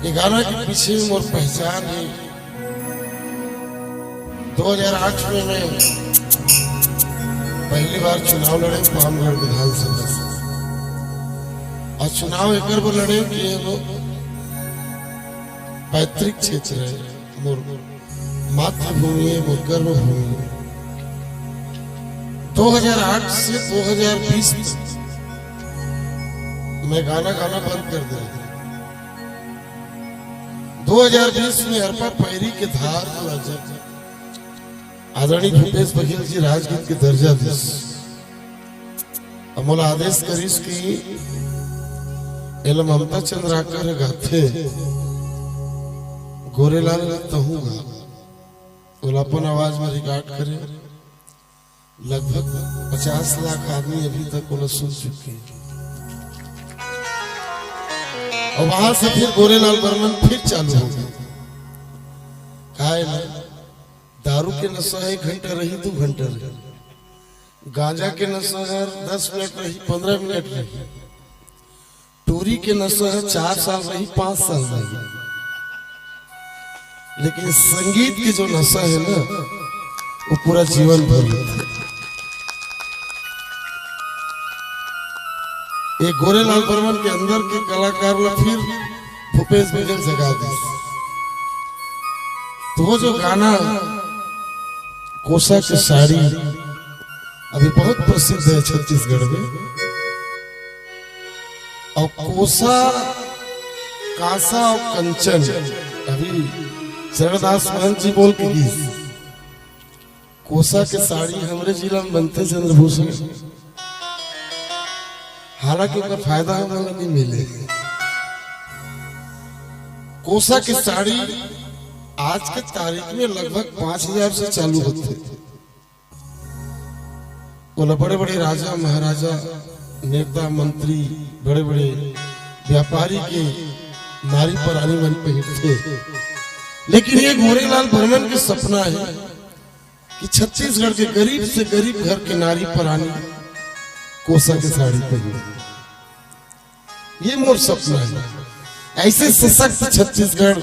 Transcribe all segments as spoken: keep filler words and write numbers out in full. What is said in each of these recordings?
ये गाना के पीछे मोर पहचान हे। दो हज़ार आठ में मैं पहली बार चुनाव लड़े पामगढ़ विधानसभा से। अउ चुनाव एकर बर लड़े कि ये वो पैतृक क्षेत्र हे, मोर मातृभूमि हे, मोर कर्मभूमि हे। दो हज़ार आठ से दो हज़ार बीस तक मैं गाना गाना बंद कर दिया। दो हज़ार बीस में अरपा पैरी के धार ला जब आदरणीय भूपेश बघेल जी राजगीत के दर्जा दिस, अउ मोला आदेश करिस कि एला ममता चंद्राकर ह गाथे, गोरेलाल तहूं गा। ओला अपन आवाज में रिकॉर्ड करे। लगभग पचास लाख आदमी अभी तक ओला सुन चुके हैं। अउ वहां से फिर गोरेलाल बर्मन फिर चालू हो गए। काहे ना? दारू के नशा ह एक घंटा रही, दू घंटा रही, गांजा के नशा ह दस मिनट रही, पन्द्रह मिनट रही, टूरी के नशा ह चार साल रही, पांच साल रही, लेकिन संगीत के जो नशा हे ना, वो पूरा जीवन भर रहथे। ये गोरेलाल बर्मन के अंदर के कलाकार ला फिर भूपेश बघेल जगा दिस। तो वो जो गाना कोसा के साड़ी अभी बहुत प्रसिद्ध हे छत्तीसगढ़ में, अउ कोसा, कांसा अउ कंचन, अभी चरणदास महंत जी बोल के गिस, कोसा के साड़ी हमरे जिला में बनथे चंद्रभूषण, हालांकि ओकर फायदा हमन ला नइ मिले। कोसा के साड़ी आज के तारीख में लगभग पांच हज़ार से चालू होथे। ओला बड़े-बड़े राजा, महाराजा, नेता, मंत्री, बड़े-बड़े व्यापारी के नारी परानी मन पहिरथे। लेकिन ये गोरेलाल बर्मन के सपना हे कि छत्तीसगढ़ के गरीब से गरीब घर के नारी परानी कोसा के साड़ी पहिरे। ये मोर सपना हे। ऐसे सशक्त छत्तीसगढ़,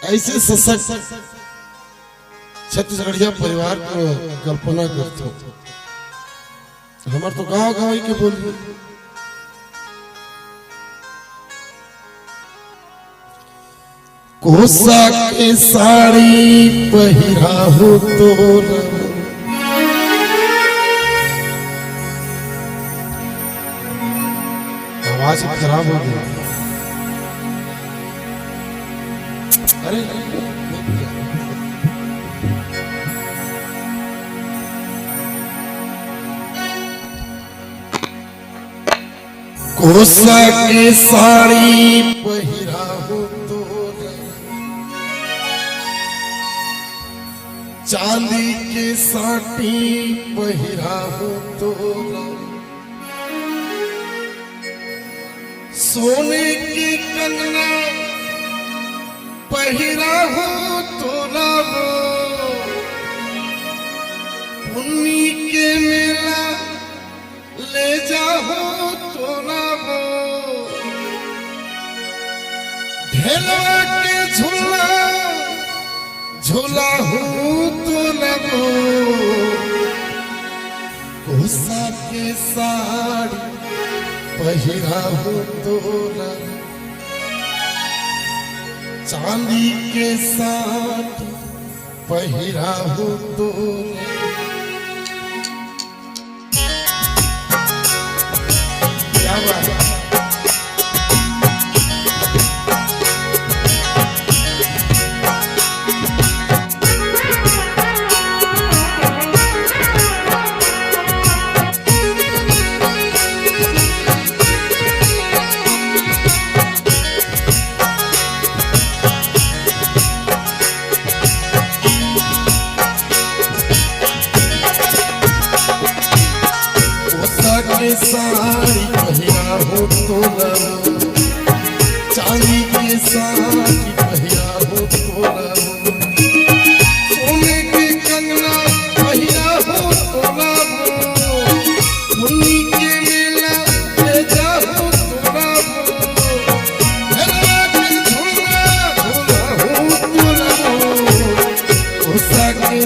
ऐसे सशक्त छत्तीसगढ़िया परिवार के कल्पना करथों। हमर तो गांव गांव के बोली। कोसा के साड़ी पहिराहूं तोर। आवाज खराब हो गया। अरे, कोसा के साड़ी पहिराहूं तोर, चांदी के साटी पहिराहूं तोर, सोने के कंगना पहिराहूं तोर वो, पुन्नी के मेला ले जाहूं तोर वो, ढेलवा के झूला झूलाहूं तोर वो, कोसा के साड़ी पहिराहूं तोर वो, चांदी के साड़ी पहिराहूं तोर वो। क्या बात है? कोसा के साड़ी पहिराहूं तोर वो, चांदी के साड़ी पहिराहूं तोर वो, सोने के कंगना पहिराहूं तोर वो, पुन्नी के मेला ले जाहूं तोर वो, ढेलवा के झूला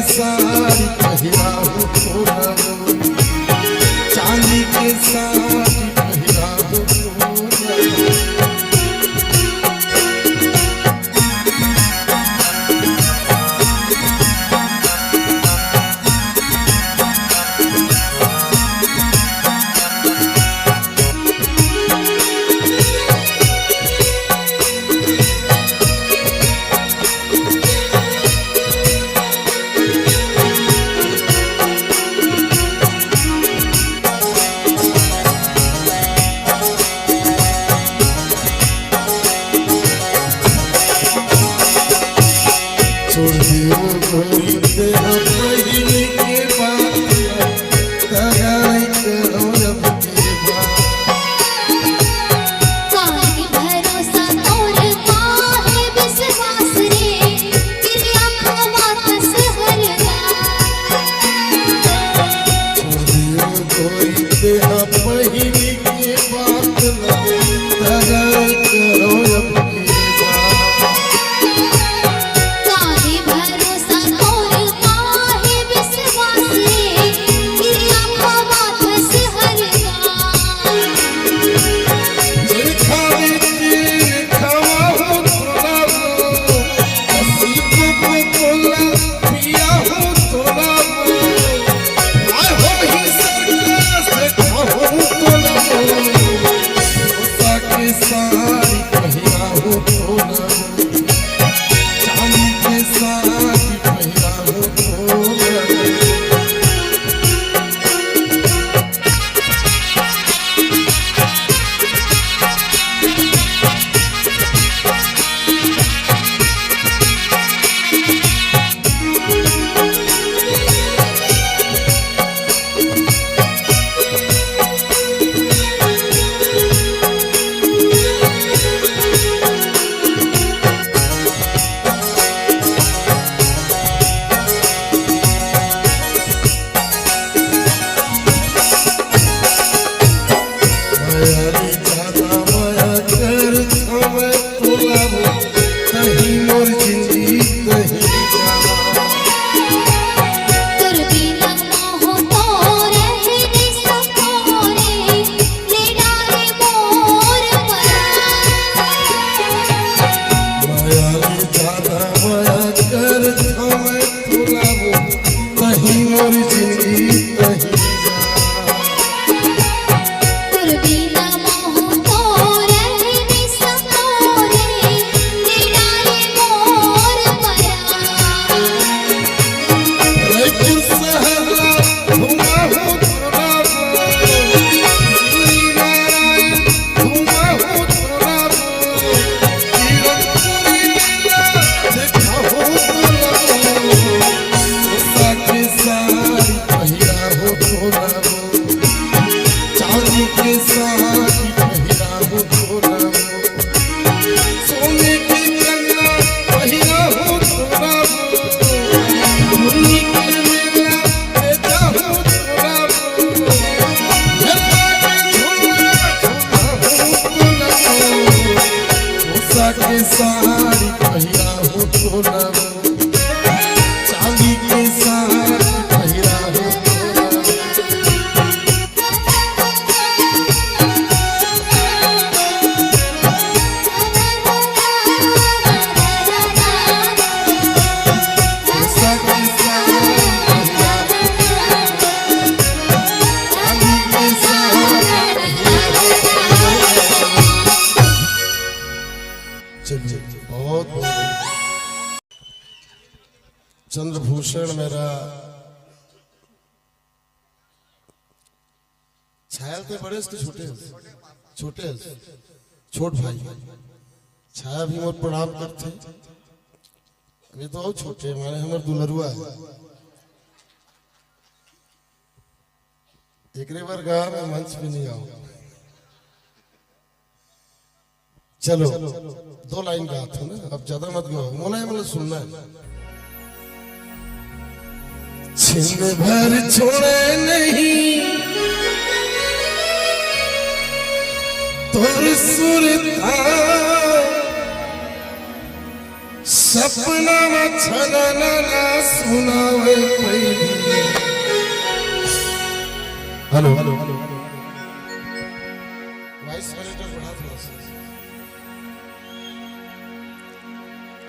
साड़ी पहिराहूं तोला, चांदी के साड़ी पहिराहूं तोला। छोड़ दियो गोरी तेरा पहिले के बात, तगाई करब के बात। काहे भरोसा तोर काहे विश्वास रे, किरिया खवा कस हर बात। छोड़ दियो गोरी तेरा पहिले के बात, तगाई करब के बात। काहे भरोसा तोर काहे विश्वास रे, किरिया खवा कस हर बात। चंद्रभूषण मेरा छाया ते बड़े से छोटे, छोटे, छोट भाई। छाया भी मोर प्रणाम करथे। अभी तो अउ छोटे माने हमर दुलरुआ हे। एकरे बर गा मैं मंच पे नहीं आऊं। चलो, दो लाइन गात हूं ना, अब ज्यादा मत गाओ, मोला ये मतलब सुनना है। छिन भर छोड़े नहीं तोर सुरता, सपना में छनना ना सुनावे पइरी। Hello, hello, hello. Voice monitor बढ़ा थोड़ा सा।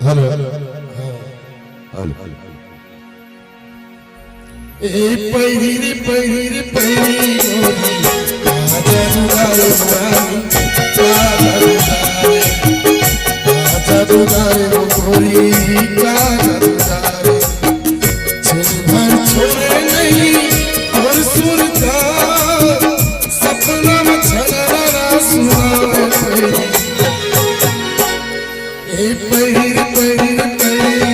Hello, hello, hello. हाँ। हेलो। ए पइरी रे पइरी रे पइरी गोरी, आजा दुलारे रानी, आजा दुलारे, आजा दुलारे ओ गोरी, आजा दुलारे। छिन भर छोड़े नहीं तोर सुरता, सपना में छनना सुनावे पइरी। ए पइरी रे पइरी रे पइरी